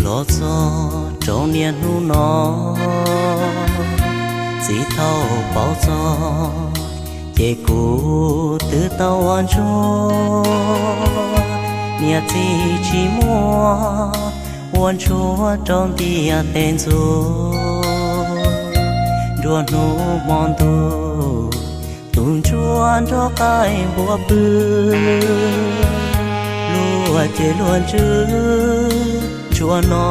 Los txog rau niaj hnub no, txiv thaum paub txog, ces kuv twb tau ua ntsuag. Niam txiv tsis muaj, ua ntsuag rau ntiaj teb ntxuag. Nruab hnub hmo ntuj, tus ntsuag nrog qaib npua pw. Luag ces luag ntswj ntsuag no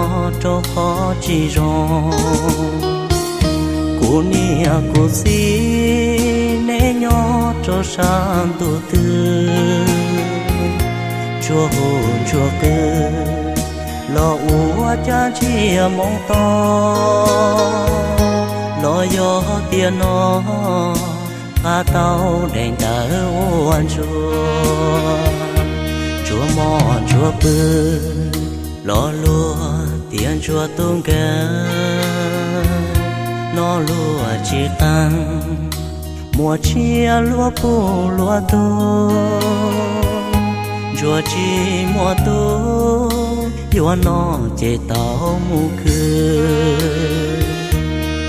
rau qhov tsis zoo. Kuv niam kuv txiv neb nyob rau sab ntuj twg, ntsuag hu ntsuag qw los ua cas ntsiag moo to. Los yog tiam no nqa tau daim ntawv ua ntsuag, ntsuag mos ntsuag pw los luag tias ntsuag tub nkeeg, no luag tsis qeeb, muaj tshiab luag puj luag tug, ntsuag tsis muaj tub, yuav noj ces tau mus khwv.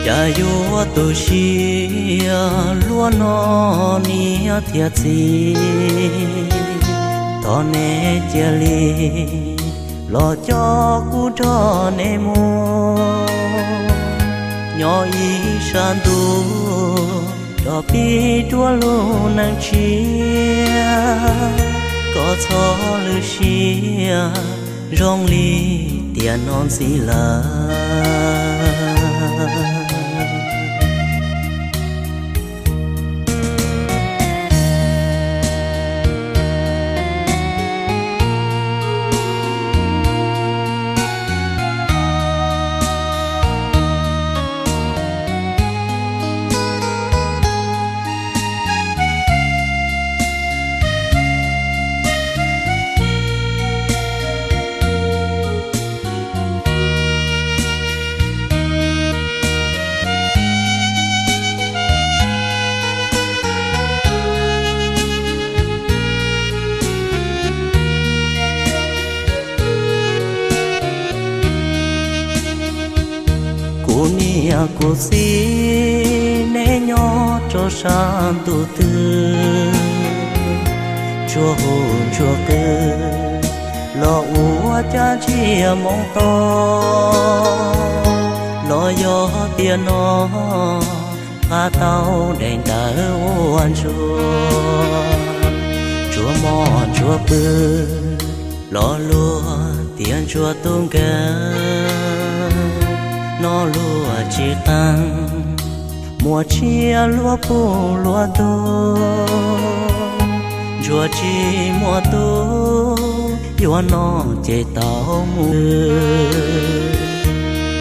Cas yuav tu siab luaj no niam thiab txiv, thov neb cia li los coj kuv nrog neb mus nyob ib sab ntuj, rov pib dua lub neej tshiab, kom txhob lwm siab zoo li tiam no ntxiv lawm. Kuv niam kuv txiv neb nyob rau sab ntuj twg, ntsuag hu ntsuag qw los ua cas ntsiag moo to. Los yog tiam no nqa tau daim ntawv ua ntsuag, ntsuag mos ntsuag pw los luag tias ntsuag tub nkeeg, no luag tsis qeeb, muaj tshiab luag puj luag tug, ntsuag tsis muaj tub, yuav noj ces tau mus.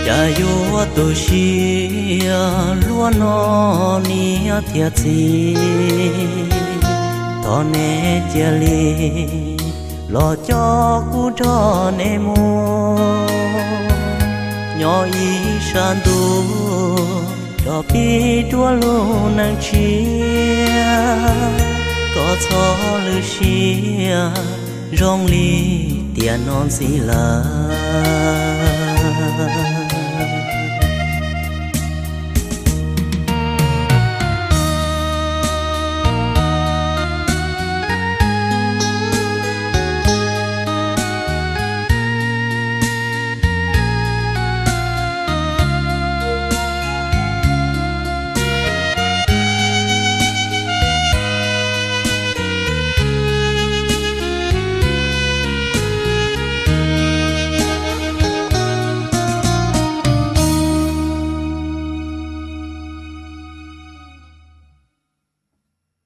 Cas yuav tu siab luaj no niam thiab txiv, thov neb cia li los coj kuv nrog neb mus nyob ib sab ntuj, rov pib dua lub neej tshiab, kom txhob lwm siab zoo li tiam no ntxiv lawm.